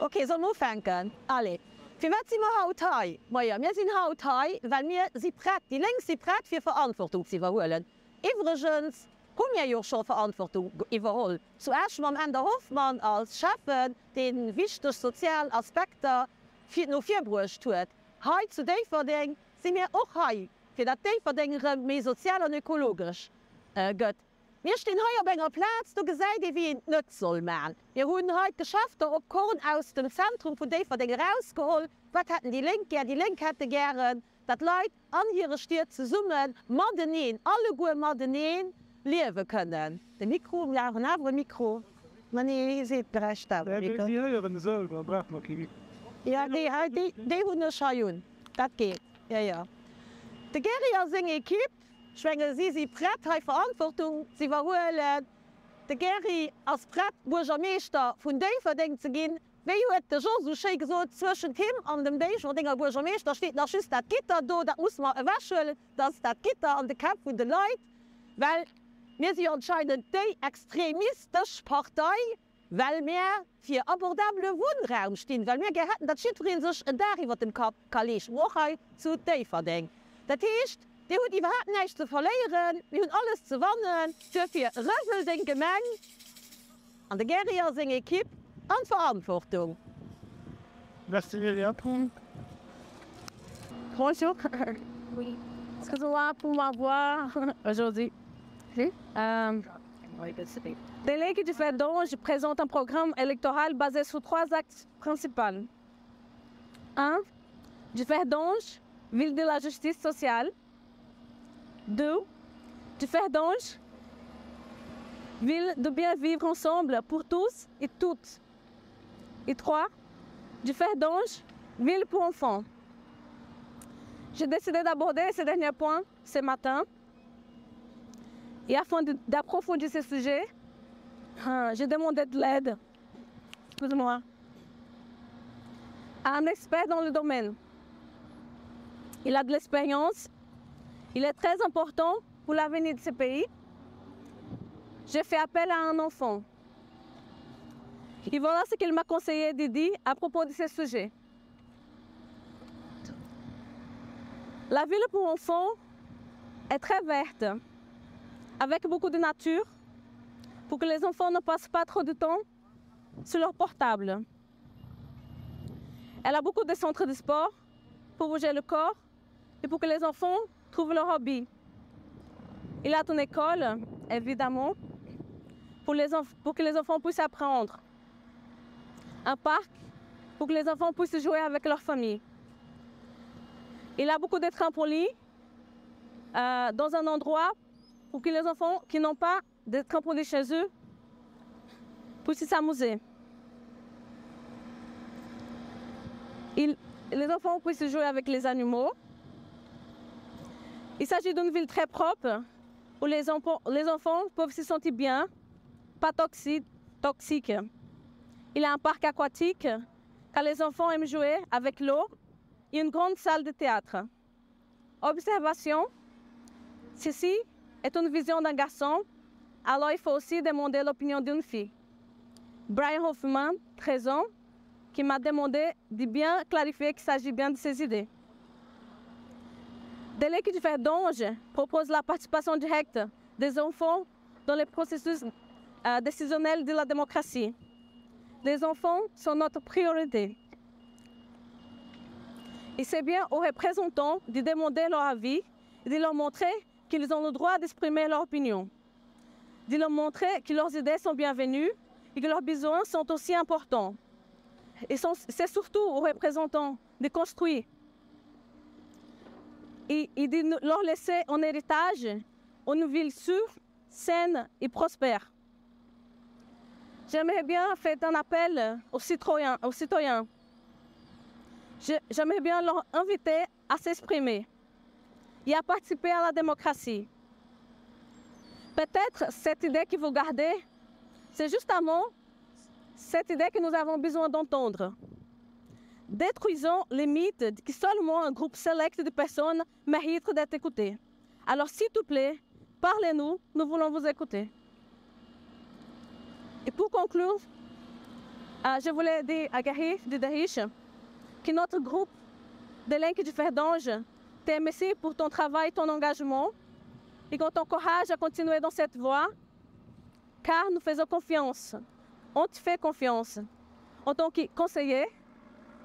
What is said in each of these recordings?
Ok, solle mer ufänken? Allez. Firwat si mer haut hei? Majo, mir sinn haut hei, well mir si prett, déi Lénk si prett, fir Verantwortung ze iwwerhuelen. Iwwregens hu mir jo scho Verantwortung iwwerholl zu Esch mam Änder Hoffmann als Schäffen, dee wichteg sozial Aspekter no vir bruecht huet. Hei zu Déifferdeng si mir och hei, fir datt Déifferdeng erëm méi sozial an ökologesch gëtt. Mir stinn hei op enger Plaz, do gesäit ee wéi een et net soll man. Mir hunn hei d'Geschäfter op Korn aus dem Zentrum vun Déifferdeng erausgeholl. Wat hätten déi Lénk gär? Déi Lénk hätte gären, datt d'Leit an hire Stied zesumme mateneen, alleguer mateneen liewe kënnen. De Mikro, mir brauchen awer e Mikro. Ma nee, hie seet, bräicht awer e Mikro. Déi héieren esou, da brauche mer kee Mikro. Jo, déi hei, déi hunn ech hei un. Dat geet, jo, jo. De Gerry a seng Ekipp. Ech menge si si prett hei Verantwortung ze iwwerhuelen. De Gerry ass prett Buergermeeschter vun Déifferdeng ze ginn. Wéi huet de Jos esou schéi gesot, zwëschent him an dem Déifferdenger Buergermeeschter steet nach just dat Gitter do, dat musse mer ewechhuelen, dat ass dat Gitter an de Käpp vun de Leit, well mir si jo anscheinend déi extremistesch Partei, Well mär fir abordabele Wunnraum stinn, well mär gär hätten, datt jiddweree sech en Daach iwwert dem Kapp ka leeschten, och hei zu Déifferdeng. Dat heescht, Dir hutt iwwerhaapt näischt ze verléieren, mir hunn alles ze wannen. Duerfir rësel deng Gemeng an de Gerry a seng Ekipp an d'Verantwortung. Merci Myriam. Bonjour. Excusez-moi pour ma voix aujourd'hui. Délégué du Verdon, je présente un programme électoral basé sur trois axes principaux. 1. Du Verdonge, ville de la justice sociale. 2. Du Verdonge, ville de bien vivre ensemble pour tous et toutes. Et 3. Du Verdonge, ville pour enfants. J'ai décidé d'aborder ces derniers points ce matin. Et afin d'approfondir ce sujet, hein, j'ai demandé de l'aide, excuse-moi, à un expert dans le domaine. Il a de l'expérience, il est très important pour l'avenir de ce pays. J'ai fait appel à un enfant. Et voilà ce qu'il m'a conseillé de dire à propos de ce sujet. La ville pour enfants est très verte, avec beaucoup de nature, pour que les enfants ne passent pas trop de temps sur leur portable. Elle a beaucoup de centres de sport pour bouger le corps et pour que les enfants trouvent leur hobby. Il a une école, évidemment, pour, les pour que les enfants puissent apprendre. Un parc pour que les enfants puissent jouer avec leur famille. Il a beaucoup de trampolines euh, dans un endroit pour que les enfants qui n'ont pas de trampoline chez eux puissent s'amuser. les enfants puissent jouer avec les animaux. Il s'agit d'une ville très propre où les, les enfants peuvent se sentir bien, pas toxique, toxique. Il a un parc aquatique car les enfants aiment jouer avec l'eau et une grande salle de théâtre. Observation, ceci est une vision d'un garçon, alors il faut aussi demander l'opinion d'une fille. Brian Hoffman, 13 ans, qui m'a demandé de bien clarifier qu'il s'agit bien de ses idées. Dès du Verdonge propose la participation directe des enfants dans les processus euh, décisionnels de la démocratie. Les enfants sont notre priorité. Et c'est bien aux représentants de demander leur avis et de leur montrer qu'ils ont le droit d'exprimer leur opinion, de leur montrer que leurs idées sont bienvenues et que leurs besoins sont aussi importants. Et c'est surtout aux représentants de construire et, et de leur laisser en héritage une ville sûre, saine et prospère. J'aimerais bien faire un appel aux citoyens. Aux citoyens. J'aimerais bien leur inviter à s'exprimer et à participer à la démocratie. Peut-être cette idée que vous gardez, c'est justement cette idée que nous avons besoin d'entendre. Détruisons les mythes que seulement un groupe select de personnes mérite d'être écouté. Alors s'il te plaît, parlez-nous, nous voulons vous écouter. Et pour conclure, Je voulais dire à Gary Diderich que notre groupe de Lenk Differdange te remercie pour ton travail, ton engagement et qu'on t'encourage à continuer dans cette voie, car nous faisons confiance. On te fait confiance en tant que conseiller,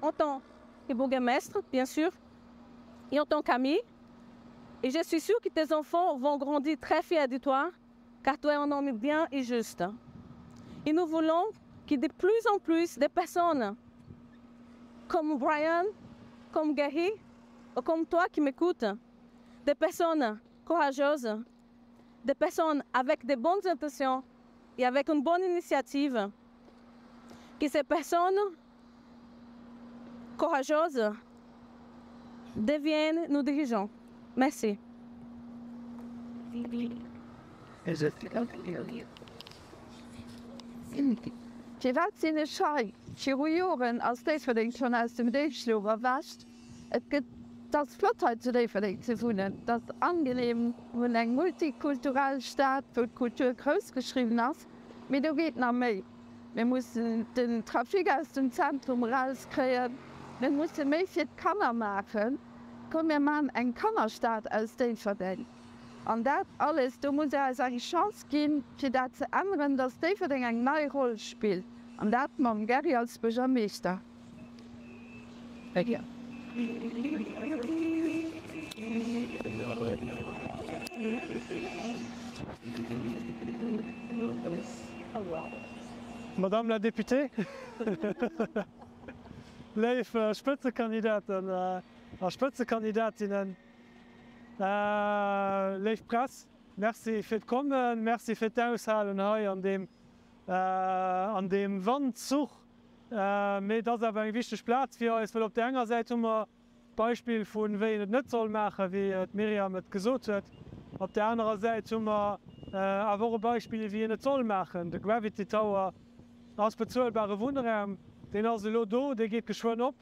en tant que bourgmestre, bien sûr, et en tant qu'ami. Et je suis sûre que tes enfants vont grandir très fiers de toi, car tu es un homme bien et juste. Et nous voulons que de plus en plus de personnes comme Brian, comme Gary, ou comme toi qui m'écoutes, des personnes courageuses, des personnes avec de bonnes intentions et avec une bonne initiative, que ces personnes courageuses deviennent nos dirigeants. Merci. Firwat sinn ech hei? Viru Joren ass Déifferdeng schonn aus dem Déifschlof erwächt. Et gëtt, et ass flott hei zu Déifferdeng ze wunnen, et ass angenehm, mir hunn eng multikulturell Stad, wou d'Kultur grouss geschriwwen ass, mee do geet nach méi. Mir mussen den Trafic aus dem Zentrum erauskréien, mir musse méi fir d'Kanner maachen. Komm mir maachen eng Kannerstad aus Déifferdeng. An dat alles, do muss Der eis eng Chance ginn, fir dat ze änneren, dass Déifferdeng eng nei Roll spillt, an dat mam Gerry als Buergermeeschter. Madame la députée, léif Spëtzekandidaten a Spëtzekandidatinnen, Léif Press, Merci fir d'Kommen, Merci fir d'Aushalen hei an deem an deem Wandzuch. Mee et ass awer eng wichteg Plaz fir eis, well op där enger Säit hu mer d'Beispill vu wéi een et net soll maachen, wéi d'Myriam et gesot huet. Op där anerer Säit hu mer awer och e Beispill, wéi een et soll maachen. De Gravity Tower ass bezuelbare Wunnraum, deen ass elo do, dee geet geschwënn op.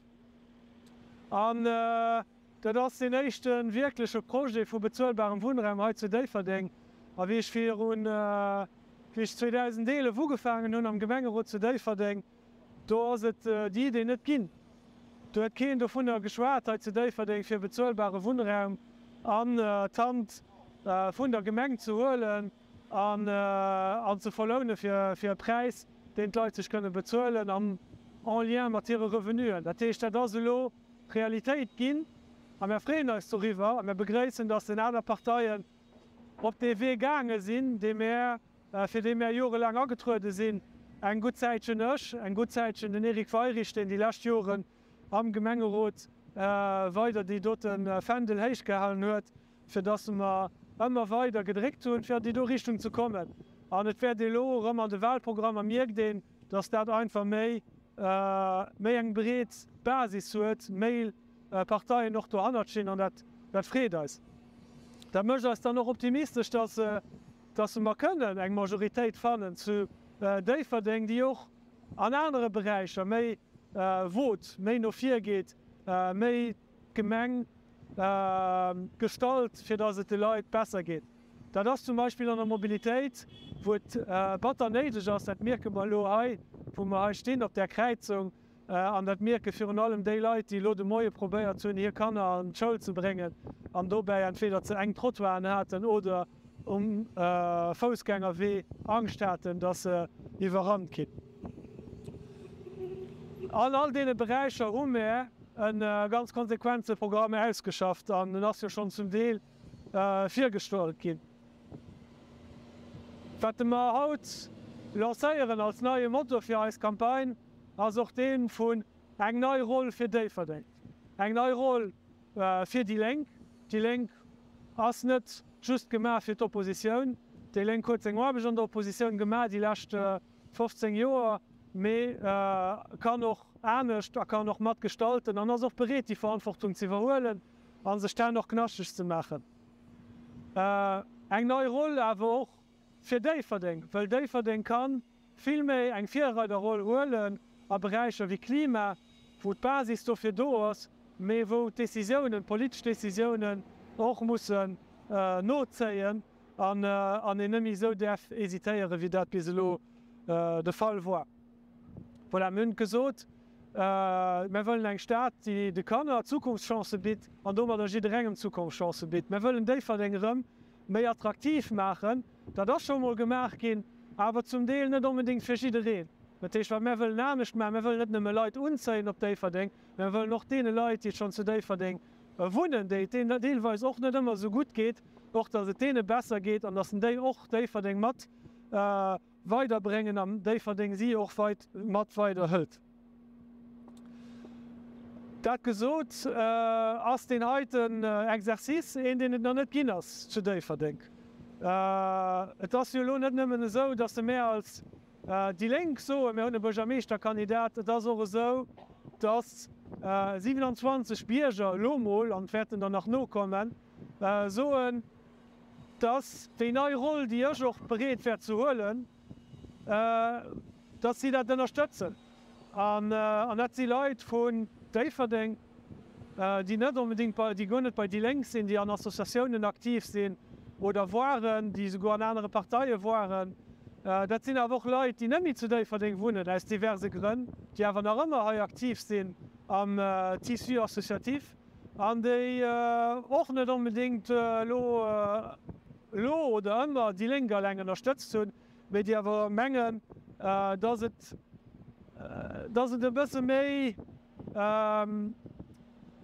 An dat ass deen éischte wierkleche Projet vu bezuelbarem Wunnraum hei zu Déifferdeng. A wéi ech virun, wéi ech 2011 ugefaangen hunn am Gemengerot zu Déifferdeng, do ass et déi Idee net ginn. Do huet keen dovunner geschwat hei zu Déifferdeng, fir bezuelbare Wunnraum an d'Hand vun der Gemeng ze huelen an ze verloune fir e Präis, deen d'Leit sech kënne bezuelen an en lien mat hire Revenuen. Dat heescht, dat ass elo Realitéit ginn a mär freeën eis doriwwer a mär begréissen, dass den aner Parteien op dee Wee gaange sinn, dee mär, fir dee mär jorelaang agetruede sinn, eng gutt Zäitchen ech, eng gutt Zäitchen den Eric Weirich, deen déi lescht Joren am Gemengerot weider déi dote Fändel héichgehalen huet, fir dass mer ëmmer weider gedréckt hunn, fir an déi do Richtung ze kommen. An et wäert ee elo erëm an de Wahlprogrammer mierkt een, dass dat einfach méi, méi eng breet Basis huet, méi Parteien och dohannert stinn an dat, dat freet eis. Dat mécht eis dann och optimistesch, dass, dass mer kënnen eng Majoritéit fannen zu Déifferdeng, déi och an anere Beräicher méi wot, méi no vir geet, méi d'Gemeng gestalt, fir dass et de Leit besser geet. Dat ass zum Beispill an der Mobilitéit, wou et batter néideg ass. Dat mierke mer elo hei, wou mer hei stinn op där Kräizung. An dat mierke virun allem déi Leit, déi elo de Moie probéiert hunn, hir Kanner an d'Schoul ze bréngen an dobäi entweder ze enk Trottoiren haten oder um Foussgängerwee Angscht haten, dass se iwwerrannt ginn. An all deene Beräicher hu mär e ganz konsequente Programm ausgeschafft an en ass jo schonn zum Deel virgestallt ginn. Wat mer haut lancéieren als neie Motto fir eis Campagne, ass och dee vun Eng nei Roll fir Déifferdeng, eng nei Roll fir déi Lénk. Déi Lénk ass net just gemaach fir d'Oppositioun. Déi Lénk huet seng Aarbecht an der Oppositioun gemaach déi lescht 15 Joer, mee kann och anescht a kann och mat gestalten an ass och bereet déi Verantwortung ze iwwerhuelen a sech d'Hänn och knaschteg ze maachen. Eng nei Roll awer och fir Déifferdeng, wëll Déifferdeng ka vill méi eng Virreiderroll huelen a Beräicher wéi Klima, wou d'Basis dofir do ass, mee wou d'Décisiounen, d'politesch Décisiounen och mussen nozéien an een net méi esou däerf hésitéieren, wéi dat bis elo de Fall war. Voilà, mir hunn et gesot, Mir wëllen eng Stad, déi de Kanner Zukunftschancë bitt an domadder jidderengem Zukunftschancë bitt. Mir wëllen Déifferdeng erëm méi attraktiv maachen. Dat ass scho mol gemaach ginn, awer zum Deel net onbedéngt fir jiddereen. Dat heescht, wat mir wëllen anescht maachen, Mir wëllen net nëmme Leit unzéien op Déifferdeng, mä mir wëllen och deene Leit, déi schonn zu Déifferdeng wunnen, déi et deelweis och net ëmmer esou gutt geet, och datt et deene besser geet an datt déi och Déifferdeng mat weiderbréngen an Déifferdeng si och weit mat weider hëlt. Dat gesot, ass deen heiten Exercice een, deen et nach net ginn ass zu Déifferdeng. Et ass jo elo net nëmmen esou, datt de mär als déi Lénk soen, mir hunn e Buergermeeschterkandidat. Et ass och esou, datt 27 Bierger elo mol, an et wäerten der nach nokommen, soen, dass déi nei Roll, déi ech och bereet wär ze huelen, dass si dat ënnerstëtzen. An dat si Leit vun Déifferdeng, déi net onbedéngt bei, déi guer net bei déi Lénk sinn, déi an Associatiounen aktiv sinn oder waren, déi esouguer an anere Parteie waren. Dat sinn awer och Leit, déi net méi zu Déifferdeng wunnen, aus diverse Grënn, déi awer nach ëmmer hei aktiv sinn am Tissu associatif. An déi och net onbedéngt elo elo oder ëmmer déi Lénk alleng ënnerstëtzt hunn, mee déi awer mengen, dass et dass et e bësse méi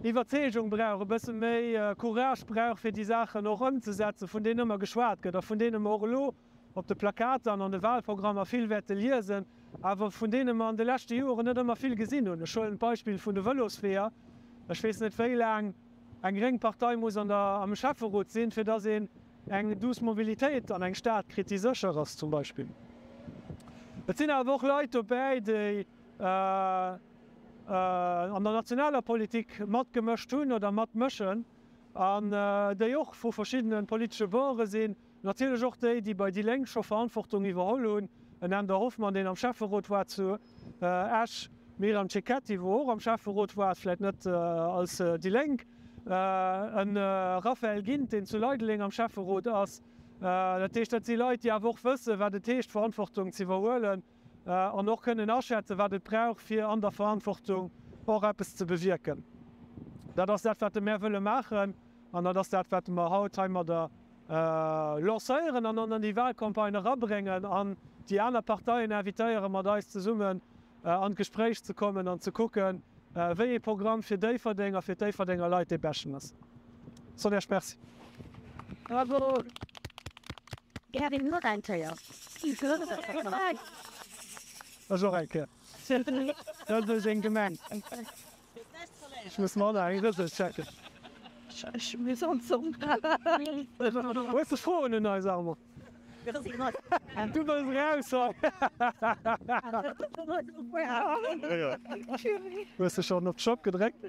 Iwwerzeegung brauch, e bësse méi Courage brauch, fir déi Saachen och ëmzesetzen, vun deenen ëmmer geschwat gëtt a vun deene mer och elo op de Plakater an an de Wahlprogrammer vill wäerte liesen, awer vun deene mer an de leschte Joren net ëmmer vill gesinn hunn. Ech huelen d'Beispill vun de Vëlosweeër. Ech weess net, wéi laang eng gréng Partei muss an der, am Schäfferot sinn, fir dass een eng douce Mobilitéit an eng Stad kritt, déi sécher ass zum Beispill. Et sinn awer och Leit dobäi, déi an der nationaler Politik matgemëscht hunn oder matmëschen an déi och vu verschiddene politesche Borde sinn. Natierlech och déi, déi bei déi Lénk scho Verantwortung iwwerholl hunn, en Änder Hoffmann, deen am Schäfferot war zu Esch, d'Myriam Cecchetti, wou och am Schäfferot war, vläit net als déi Lénk, e Raphaël Gindt, deen zu Leideleng am Schäfferot ass. Dat heescht, dat si Leit, déi awer och wëssen, wat et heescht, Verantwortung ze iwwerhuelen an och kënnen aschätzen, wat et brauch, fir an der Verantwortung och eppes ze bewierken. Dat ass dat, wat mär wëlle maachen an dat ass dat, wat mer haut heimadder lancéieren an an déi Wahlcampagne erabréngen an déi aner Parteien invitéieren, mat eis zesummen an d'Gespréich ze kommen an ze kucken, wéi ee Programm fir Déifferdeng a fir d'Déifferdenger Leit dee beschten ass. Soen Iech Merci. Bravo! Gären nach eng Kéier. Ech och eng Kéier. Dat ass eng Gemeng. Ech muss mer eng Rësel checken. Hues de Froen un eis, Armand? Du wëlls eraus hei. Hues de schonn op d'Stopp gedréckt?